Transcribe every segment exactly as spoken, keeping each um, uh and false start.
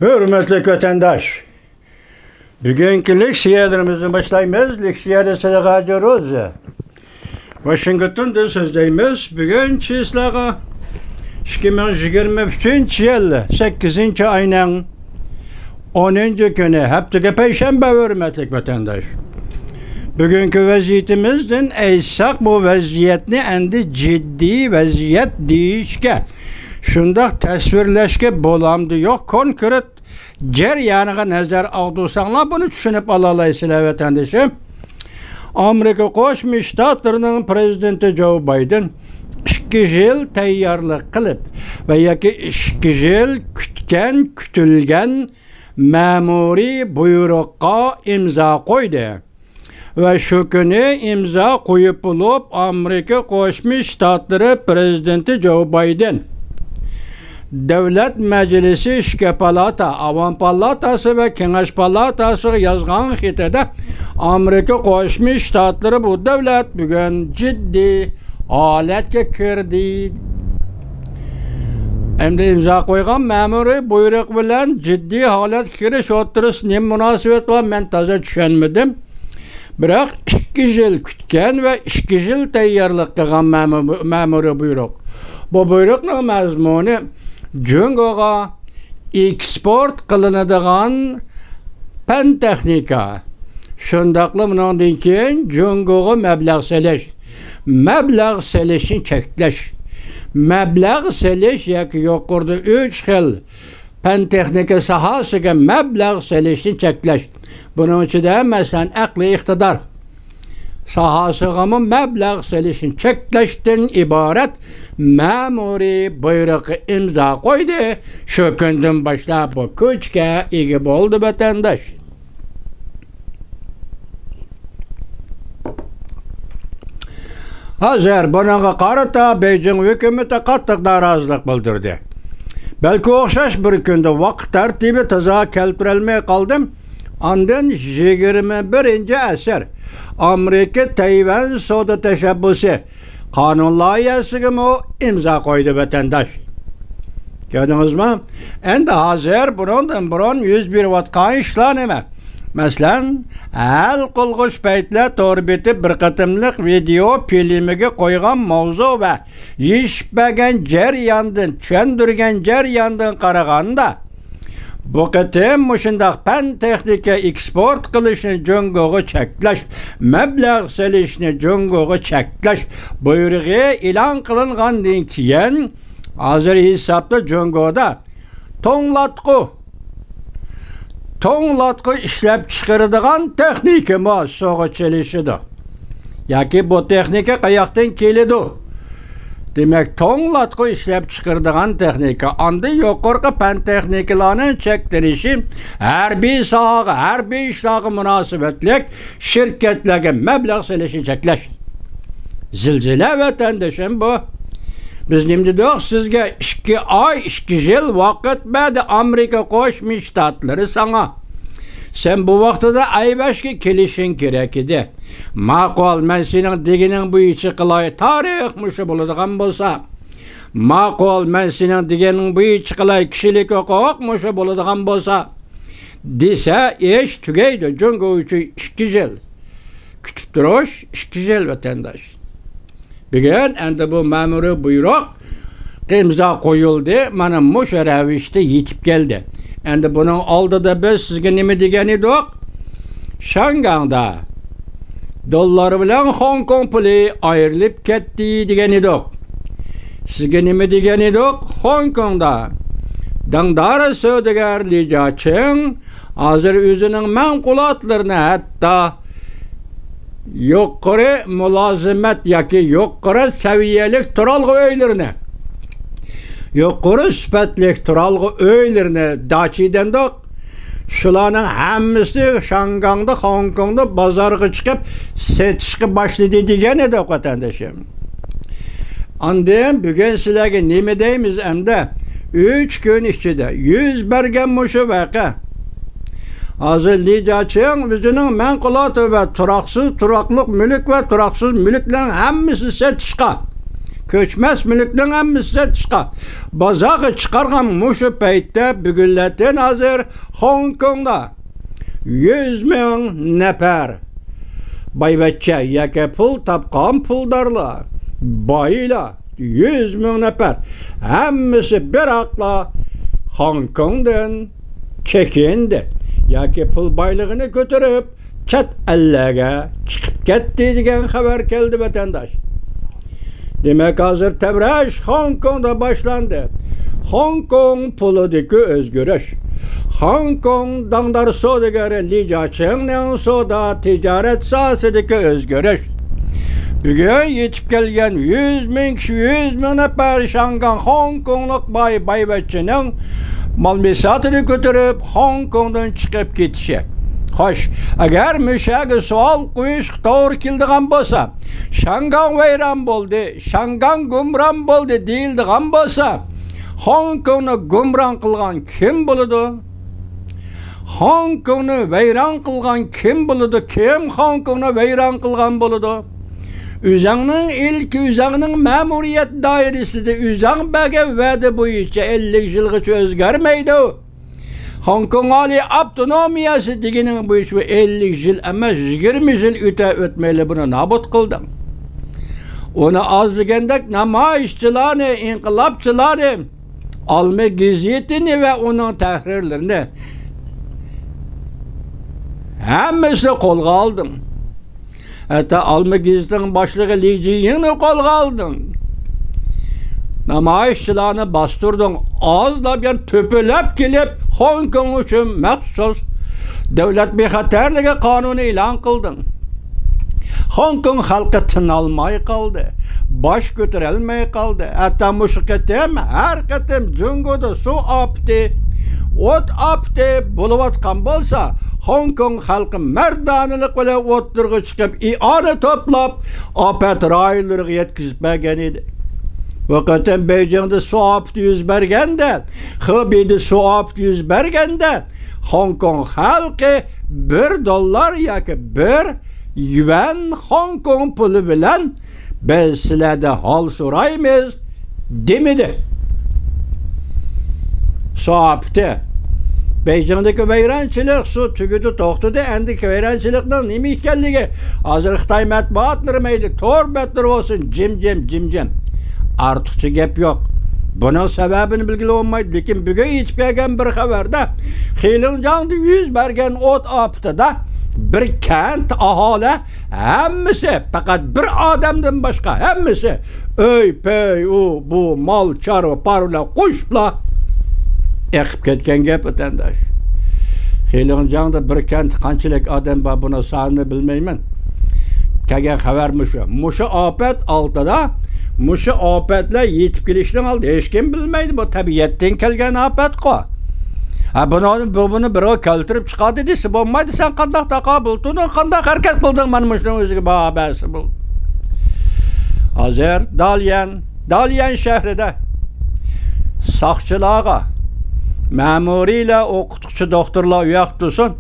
ھۆرمەتلىك ۋەتەنداش، بۈگۈنكى لېكسىيەلىرىمىزنى باشلايمىز. لېكسىيەدە سىلەرگە ھاجى روزى. ۋاشىنگتوندىن سۆزلەيمىز. بۈگۈن چىسلاغا ئىككى مىڭ يىگىرمە ئۈچىنچى يىل سەككىزىنچى ئاينىڭ ئونىنچى كۈنى، ھەپتىگە پەيشەنبە، ھۆرمەتلىك ۋەتەنداش. بۈگۈنكى ۋەزىيىتىمىزدىن ئېيتساق، بۇ ۋەزىيەتنى ئەمدى جىددىي ۋەزىيەت دېيىشكە، شۇنداق تەسۋىرلەشكە بولامدۇ يوق، كونكرېت جەريانىغا نەزەر ئاغدۇرساڭلار، بۇنى چۈشىنىپ ئالالايسىلەر، ۋەتەندىشىم. ئامېرىكا قوشما شتاتلىرىنىڭ پىرېزىدېنتى جو بايدېن ئىككى يىل تەييارلىق قىلىپ ۋە ياكى ئىككى يىل كۈتكەن، كۈتۈلگەن مەمۇرىي بۇيرۇققا ئىمزا قويدى. ۋە شۇ كۈنى ئىمزا قويۇپ بولۇپ، ئامېرىكا قوشما شتاتلىرى پىرېزىدېنتى جو بايدېن، دۆلەت مەجلىسى ئىككى پالاتا، ئاۋام پالاتاسى ۋە كېڭەش پالاتاسىغا يازغان خېتىدە، ئامېرىكا قوشما شتاتلىرى، بۇ دۆلەت بۈگۈن جىددىي ھالەتكە كىردى. ئەمدى ئىمزا قويغان مەمۇرىي بۇيرۇق بىلەن جىددىي ھالەتكە كىرىش ئوتتۇرىسىدا نېمە مۇناسىۋەت بار، مەن تازا چۈشەنمىدىم. بىراق ئىككى يىل كۈتكەن ۋە ئىككى يىل تەييارلىق قىلغان مەمۇ-، مەمۇرىي بۇيرۇق. بۇ بۇيرۇقنىڭ مەزمۇنى جۇڭگوغا ئېكسپورت قىلىنىدىغان پەن تېخنىكا، شۇنداقلا بۇنىڭدىن كېيىن جۇڭگوغا مەبلەغ سېلىش، مەبلەغ سېلىشنى چەكلەش، مەبلەغ سېلىش ياكى يۇقىرىدا ئۈچ خىل پەن تېخنىكا ساھەسىگە مەبلەغ سېلىشنى چەكلەش. بۇنىڭ ئىچىدە، مەسىلەن، ئەقلىي ئىقتىدار ساھەسىگىمۇ مەبلەغ سېلىشنى چەكلەشتىن ئىبارەت مەمۇرىي بۇيرۇققا ئىمزا قويدى. شۇ كۈندىن باشلاپ بۇ كۈچكە ئىگە بولدى، ۋەتەنداش. ھازىر بۇنىڭغا قارىتا بېيجىڭ ھۆكۈمىتى قاتتىق نارازىلىق بىلدۈردى. بەلكى ئوخشاش بىر كۈندە، ۋاقىت تەرتىپى تازا كەلتۈرەلمەي قالدىم. ئاندىن يىگىرمە بىرىنچى ئەسىر ئامېرىكا تەيۋەن سودا تەشەببۇسى قانۇن لايىھەسىگىمۇ ئىمزا قويدى، ۋەتەنداش. كۆردىڭىزمۇ؟ ئەمدى ھازىر بۇنىڭدىن بۇرۇن يۈز بېرىۋاتقان ئىشلار نېمە؟ مەسىلەن، ھەل قىلغۇچ پەيتلەر تور بېتى بىر قېتىملىق ۋىدېئو فىلىمىگە قويغان ماۋزۇ ۋە يېشىپ بەرگەن جەرياندىن، چۈشەندۈرگەن جەرياندىن قارىغاندا، بۇ قېتىم مۇشۇنداق پەن تېخنىكا ئېكسپورت قىلىشنى جۇڭگوغا چەكلەش، مەبلەغ سېلىشنى جۇڭگوغا چەكلەش بۇيرۇقى ئېلان قىلىنغاندىن كېيىن، ھازىر ھېسابتا جۇڭگودا توڭلاتقۇ، توڭلاتقۇ ئىشلەپچىقىرىدىغان تېخنىكىمۇ سۇغا چىلىشىدۇ. ياكى بۇ تېخنىكا قاياقتىن كېلىدۇ؟ دېمەك، توڭلاتقۇ ئىشلەپچىقىرىدىغان تېخنىكا، ئاندىن يۇقىرىقى پەن تېخنىكىلارنىڭ چەكلىنىشى، ھەربىي ساھەگە، ھەربىي ئىشلارغا مۇناسىۋەتلىك شىركەتلەرگە مەبلەغ سېلىشنى چەكلەش. زىلزىلە، ۋەتەندىشىم، بۇ. بىز نېمە دېدۇق سىزگە؟ ئىككى ئاي، ئىككى يىل ۋاقىت بەردى ئامېرىكا قوشما شتاتلىرى ساڭا. سەن بۇ ۋاقتىدا ئەيۋەشكە كېلىشىڭ كېرەك ئىدى. ماقۇل، مەن سېنىڭ دېگىنىڭ بويىچە قىلاي. تارىخ مۇشۇ بولىدىغان بولسا. ماقۇل، مەن سېنىڭ دېگىنىڭ بويىچە قىلاي. كىشىلىك ھوقۇق مۇشۇ بولىدىغان بولسا، دېسە، ئىش تۈگەيدۇ. جۇڭگو ئۈچۈن ئىككى يىل كۈتۈپ تۇرۇش، ئىككى يىل، ۋەتەنداش. بۈگۈن ئەمدى بۇ مەمۇرىي بۇيرۇق ئىمزا قويۇلدى. مانا مۇشۇ رەۋىشتە يېتىپ كەلدى. ئەمدى بۇنىڭ ئالدىدا بىز سىزگە نېمە دېگەن ئىدۇق؟ شياڭگاڭدا دوللار بىلەن خوڭكوڭ پۇلى ئايرىلىپ كەتتى دېگەن ئىدۇق. سىزگە نېمە دېگەن ئىدۇق؟ خوڭكوڭدا داڭدار سودىگەر لى جياچىڭ ھازىر ئۆزىنىڭ مەنقۇلاتلىرىنى ھەتتا يۇقىرى مۇلازىمەت ياكى يۇقىرى سەۋىيەلىك تۇرالغۇ ئۆيلىرىنى، يۇقىرى سۈپەتلىك تۇرالغۇ ئۆيلىرىنى، داچى دەمدۇق، شۇلارنىڭ ھەممىسى شياڭگاڭدا، خوڭكوڭدا بازارغا چىقىپ سېتىشقا باشلىدى دېگەن ئىدۇق، ۋەتەندىشىم. ئاندىن بۈگۈن سىلەرگە نېمە دەيمىز ئەمدى؟ ئۈچ كۈن ئىچىدە يۈز بەرگەن مۇشۇ ۋەقە. ھازىر لى جياچىڭ ئۆزىنىڭ مەنقۇلاتى ۋە تۇراقسىز تۇراقلىق مۈلۈك ۋە تۇراقسىز مۈلۈكلەرنىڭ ھەممىسىنى سېتىشقا كۆچمەس مۈلۈكنىڭ ھەممىسى سېتىشقا بازارغا چىقارغان مۇشۇ پەيتتە بۈگۈنلەتتىن ھازىر خوڭكوڭدا يۈز مىڭ نەپەر بايۋەچچە ياكى پۇل تاپقان پۇلدارلار، بايلار، يۈز مىڭ نەپەر، ھەممىسى بىراقلا خوڭكوڭدىن چېكىندى ياكى پۇل بايلىقىنى كۆتۈرۈپ، چەت ئەللەرگە چىقىپ كەتتى دېگەن خەۋەر كەلدى، ۋەتەنداش. دېمەك، ھازىر تەۋرەش خوڭكوڭدا باشلاندى. خوڭكوڭ پۇلىدىكى ئۆزگىرىش. خوڭكوڭ داڭدار سودىگىرى لى جياچىڭنىڭ سودا تىجارەت ساھەسىدىكى ئۆزگىرىش. بۈگۈن يېتىپ كەلگەن يۈز مىڭ كىشى، يۈز مىڭ نەپەر شاڭگاڭ خوڭكوڭلۇق باي بايۋەچچىنىڭ مال بىساتىنى كۆتۈرۈپ، خوڭكوڭدىن چىقىپ كېتىشى. خوش، ئەگەر مۇشۇ يەرگە سوئال قويۇشقا توغرا كېلىدىغان بولسا، شاڭگاڭ ۋەيران بولدى، شاڭگاڭ گۇمران بولدى دېيىلىدىغان بولسا، خوڭكوڭنى گۇمران قىلغان كىم بولىدۇ؟ خوڭكوڭنى ۋەيران قىلغان كىم بولىدۇ؟ كىم خوڭكوڭنى ۋەيران قىلغان بولىدۇ؟ ئۆزەڭنىڭ ئىلكى، ئۆزەڭنىڭ مەمۇرىيەت دائىرىسىدە ئۆزەڭ بەرگەن ۋەدە بويىچە ئەللىك يىلغىچە ئۆزگەرمەيدۇ. خوڭكوڭ ئالىي ئاپتونومىيەسى دېگىنىڭ بويىچە بۇ ئەللىك يىل ئەمەس، يىگىرمە يىل ئۆتە ئۆتمەيلا بۇنى نابۇت قىلدىڭ. ئۇنى ئاز دېگەندەك نامايىشچىلارنى، ئىنقىلابچىلارنى، ئالما گېزىتىنى ۋە ئۇنىڭ تەھرىرلىرىنى ھەممىسىنى قولغا ئالدىڭ. ھەتتا ئالما گېزىتىنىڭ باشلىقى لى جىيىڭنى قولغا ئالدىڭ. نامايىشچىلارنى باستۇردۇڭ. ئازلاپ، يەنى تۆپىلەپ كېلىپ، خوڭكوڭ ئۈچۈن مەخسۇس دۆلەت بىخەتەرلىكى قانۇنى ئېلان قىلدىڭ. خوڭكوڭ خەلقى تىنالماي قالدى. باش كۆتۈرەلمەي قالدى. ھەتتا مۇشۇ قېتىم، ھەر قېتىم جۇڭگودا سۇ ئاپىتى، ئوت ئاپىتى بولۇۋاتقان بولسا، خوڭكوڭ خەلقى مەردانىلىق بىلەن ئوتتۇرىغا چىقىپ، ئىئانە توپلاپ، ئاپەت رايونلىرىغا يەتكۈزۈپ بەرگەن ئىدى. بۇ قېتىم بېيجىڭدا سۇ ئاپىتى يۈز بەرگەندە، خېبېيدا سۇ ئاپىتى يۈز بەرگەندە، خوڭكوڭ خەلقى بىر دوللار ياكى بىر يۈەن خوڭكوڭ پۇلى بىلەن «بىز سىلەردە ھال سورايمىز» دېمىدى. سۇ ئاپىتى. بېيجىڭدىكى ۋەيرانچىلىق، سۇ تۈگىدى، توختىدى. ئەندىكى ۋەيرانچىلىقنىڭ نېمە ئىكەنلىكى ھازىر خىتاي مەتبۇئاتلىرى مەيلى تور بەتلىرى بولسۇن، جىم-جىم، جىم-جىم. ئارتۇقچە گەپ يوق. بۇنىڭ سەۋەبىنى بىلگىلى بولمايدۇ. لېكىن بۈگۈن يېتىپ كەلگەن بىر خەۋەردە، خېلىڭجاڭدا يۈز بەرگەن ئوت ئاپىتىدە بىر كەنت ئاھالە ھەممىسى، پەقەت بىر ئادەمدىن باشقا ھەممىسى ئۆي، پۆي، ئۇ، بۇ، مال، چارۋا، پارۋىلار قوشۇپلا ئېقىپ كەتكەن گەپ، ۋەتەنداش. خېلىڭجاڭدا بىر كەنتتە قانچىلىك ئادەم بار، بۇنىڭ سانىنى بىلمەيمەن. كەلگەن خەۋەر مۇشۇ. مۇشۇ ئاپەت ئالدىدا، مۇشۇ ئاپەتلەر يېتىپ كېلىشنىڭ ئالدىدا ھېچكىم بىلمەيدۇ. بۇ تەبىئەتتىن كەلگەن ئاپەتقۇ. ھە، بۇنى، بۇ، بۇنى بىرەو كەلتۈرۈپ چىقاردى دېسە بولمايدۇ. سەن قانداق تاقابىل تۇردۇڭ، قانداق ھەرىكەت قىلدىڭ؟ مانا مۇشۇنىڭ ئۆزىگە باھا بەرسە بولدى. ھازىر داليەن، داليەن شەھىرىدە ساقچىلارغا، مەمۇرىيلار، ئوقۇتقۇچى، دوختۇرلار ئۇياقتا تۇرسۇن،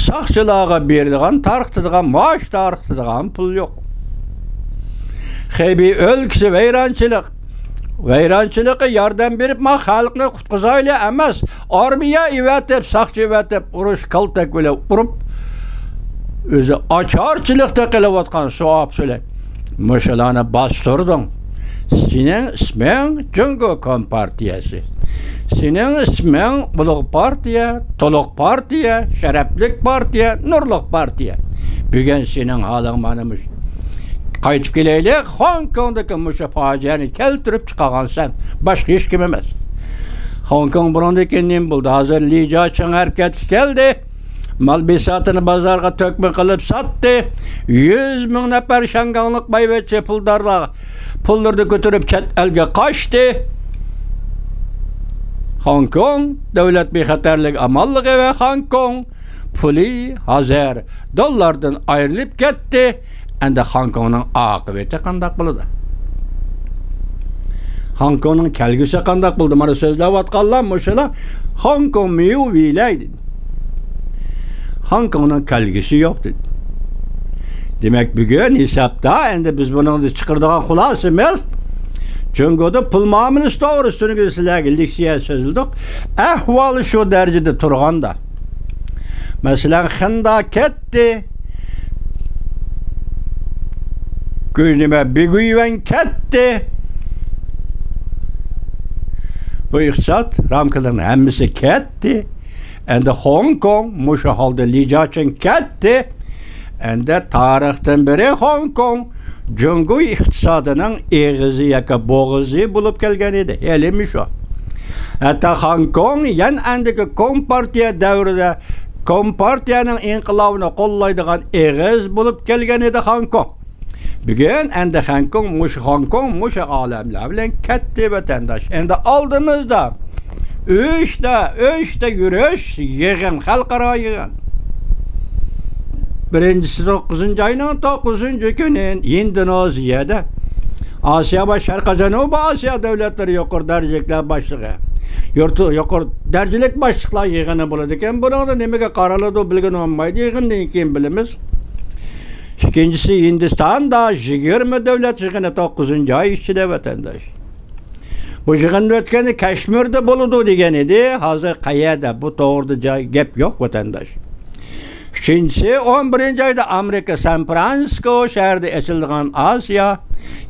ساقچىلارغا بېرىدىغان، تارقىتىدىغان، مائاش تارقىتىدىغان پۇل يوق. خېبېي ئۆلكىسى ۋەيرانچىلىق، ۋەيرانچىلىققا ياردەم بېرىپ، ما خەلقنى قۇتقۇزايلى ئەمەس، ئارمىيە ئېۋەتىپ، ساقچى ئېۋەتىپ، ئۇرۇش كالتەك بىلەن ئۇرۇپ، ئۆزى ئاچارچىلىقتا قېلىۋاتقان سۇ ئاپىتى بىلەن مۇشۇلارنى باستۇردۇڭ. سېنىڭ ئىسمىڭ جۇڭگو كومپارتىيەسى. سېنىڭ ئىسمىڭ ئۇلۇغ پارتىيە، تولۇق پارتىيە، شەرەپلىك پارتىيە، نۇرلۇق پارتىيە. بۈگۈن سېنىڭ ھالىڭ مانا مۇشۇ. قايتىپ كېلەيلى، خوڭكوڭدىكى مۇشۇ پاجىئەنى كەلتۈرۈپ چىقارغان سەن، باشقا ھېچكىم ئەمەس. خوڭكوڭ بۇنىڭدىن كېيىن نېمە بولدى؟ ھازىر لى جياچىڭ ھەرىكەتكە كەلدى. مال بىساتىنى بازارغا تۆكمە قىلىپ ساتتى. يۈز مىڭ نەپەر شياڭگاڭلىق بايۋەچچە پۇلدارلار پۇللىرىنى كۆتۈرۈپ چەت ئەلگە قاچتى. خوڭكوڭ دۆلەت بىخەتەرلىك ئامانلىقى ۋە خوڭكوڭ پۇلى ھازىر دوللاردىن ئايرىلىپ كەتتى. ئەمدى خوڭكوڭنىڭ ئاقىۋىتى قانداق بولىدۇ؟ خوڭكوڭنىڭ كەلگۈسى قانداق بولىدۇ؟ مانا سۆزلەۋاتقانلار مۇشۇلار، خوڭكوڭ ميۇ ۋىلەي دېدى. خوڭكوڭنىڭ كەلگۈسى يوق دېدى. دېمەك، بۈگۈن ھېسابتا ئەمدى بىز بۇنىڭدىن چىقىرىدىغان خۇلاسىمىز، جۇڭگودا پۇل مۇئامىلىسى توغرىسىدا تۈنۈگۈن سىلەرگە لېكسىيە سۆزلىدۇق. ئەھۋال شۇ دەرىجىدە تۇرغاندا، مەسىلەن، خىندا كەتتى، گۇي-، نېمە، بىگۇيۋەن كەتتى. بۇ ئىقتىساد رامكىلىرىنىڭ ھەممىسى كەتتى. ئەمدى خوڭكوڭ مۇشۇ ھالدا، لى جياچىڭ كەتتى. ئەمدى تارىختىن بېرى خوڭكوڭ جۇڭگو ئىقتىسادىنىڭ ئېغىزى ياكى بوغۇزى بولۇپ كەلگەن ئىدى. ھېلىمۇ شۇ. ھەتتا خوڭكوڭ يەنئەندىكى كومپارتىيە دەۋرىدە كومپارتىيەنىڭ ئىنقىلابىنى قوللايدىغان ئېغىز بولۇپ كەلگەن ئىدى خوڭكوڭ. بۈگۈن ئەمدى خوڭكوڭ مۇشۇ، خوڭكوڭ مۇشۇ ئالەملەر بىلەن كەتتى، ۋەتەنداش. ئەمدى ئالدىمىزدا ئۈچتە، ئۈچتە يۈرۈش يىغىن، خەلقئارا يىغىن. بىرىنچىسى توققۇزىنچى ئاينىڭ توققۇزىنچى كۈنى ئىندونېزىيەدە ئاسىيا ۋە شەرقىي جەنۇبىي ئاسىيا دۆلەتلىرى يۇقىرى دەرىجىلىكلەر باشلىقى، يۇرت، يۇقىرى دەرىجىلىك باشلىقلار يىغىنى بولىدىكەن. بۇنىڭدا نېمىگە قارىلىدۇ بىلگىلى بولمايدۇ، يىغىندىن كېيىن بىلىمىز. ئىككىنچىسى، ھىندىستاندا يىگىرمە دۆلەت يىغىنى توققۇزىنچى ئاي ئىچىدە، ۋەتەنداش. بۇ يىغىن ئۆتكەندە كەشمىردە بولىدۇ دېگەن ئىدى. ھازىر قەيەردە؟ بۇ توغرىدا جاي، گەپ يوق، ۋەتەنداش. ئۈچىنچىسى، ئون بىرىنچى ئايدا ئامېرىكا سان فرانسىسكو شەھىرىدە ئېچىلىدىغان ئاسىيا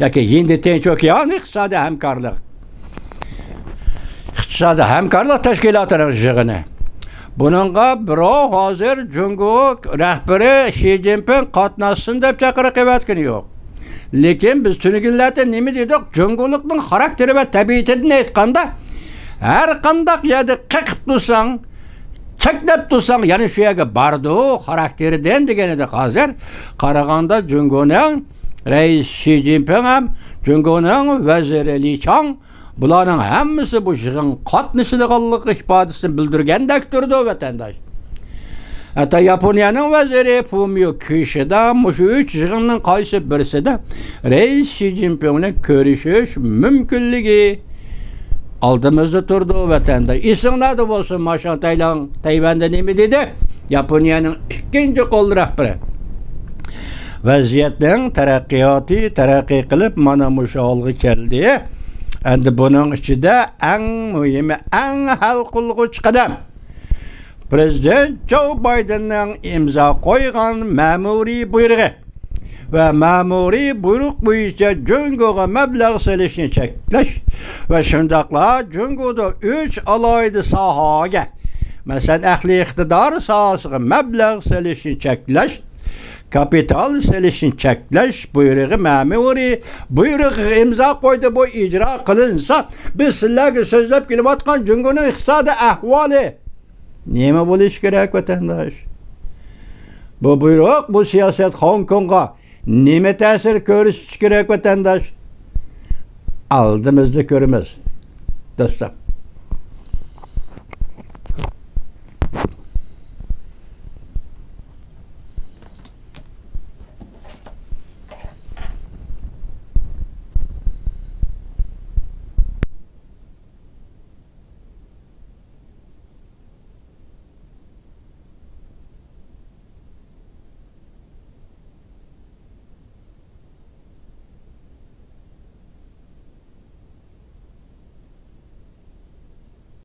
ياكى ھىندى تىنچ ئوكيان ئىقتىسادىي ھەمكارلىق، ئىقتىسادىي ھەمكارلىق تەشكىلاتىنىڭ يىغىنى. بۇنىڭغا بىراۋ ھازىر جۇڭگو رەھبىرى شى جىنپىڭ قاتناشسۇن دەپ چاقىرىق قىلىۋاتقىنى يوق. لېكىن بىز تۈنۈگۈنلەردە نېمە دېدۇق؟ جۇڭگولۇقنىڭ خاراكتېرى ۋە تەبىئىتىدىن ئېيتقاندا، ھەر قانداق يەردە قېقىپ تۇرساڭ، چەكلەپ تۇرساڭ، يەنە شۇ يەرگە بارىدۇ، خاراكتېرىدىن دېگەن ئىدۇق. ھازىر قارىغاندا، جۇڭگونىڭ رەئىسى شى جىنپىڭ ھەم جۇڭگونىڭ ۋەزىرى لى چاڭ، بۇلارنىڭ ھەممىسى بۇ يىغىنغا قاتنىشىدىغانلىقى ئىپادىسىنى بىلدۈرگەندەك تۇرىدۇ، ۋەتەنداش. ھەتتا ياپونىيەنىڭ ۋەزىرى فۇمىيو كىشىدا مۇشۇ ئۈچ يىغىننىڭ قايسى بىرسىدە رەئىس شى جىنپىڭ بىلەن كۆرۈشۈش مۇمكىنلىكى ئالدىمىزدا تۇرىدۇ، ۋەتەنداش. ئېسىڭلاردا بولسۇن، ماشاڭ تەيلاڭ تەيۋەندە نېمە دېدى؟ ياپونىيەنىڭ ئىككىنچى قول رەھبىرى. ۋەزىيەتنىڭ تەرەققىياتى تەرەققىي قىلىپ، مانا مۇشۇ ھالغا كەلدى. ئەمدى بۇنىڭ ئىچىدە ئەڭ مۇھىمى، ئەڭ ھەل قىلغۇچ قەدەم، پرېزىدېنت جو بايدېننىڭ ئىمزا قويغان مەمۇرىي بۇيرۇقى ۋە مەمۇرىي بۇيرۇق بويىچە جۇڭگوغا مەبلەغ سېلىشنى چەكلەش ۋە شۇنداقلا جۇڭگودا ئۈچ ئالاھىدە ساھەگە، مەسىلەن، ئەقلىي ئىقتىدار ساھەسىگە مەبلەغ سېلىشنى چەكلەش، كاپىتال سېلىشنى چەكلەش بۇيرۇقى، مەمۇرىي بۇيرۇقىغا ئىمزا قويدى. بۇ ئىجرا قىلىنسا، بىز سىلەرگە سۆزلەپ كېلىۋاتقان جۇڭگونىڭ ئىقتىسادىي ئەھۋالى نېمە بولۇشى كېرەك، ۋەتەنداش؟ بۇ بۇيرۇق، بۇ سىياسەت خوڭكوڭغا نېمە تەسىر كۆرسىتىشى كېرەك، ۋەتەنداش؟ ئالدىمىزدا كۆرىمىز، دوستلار.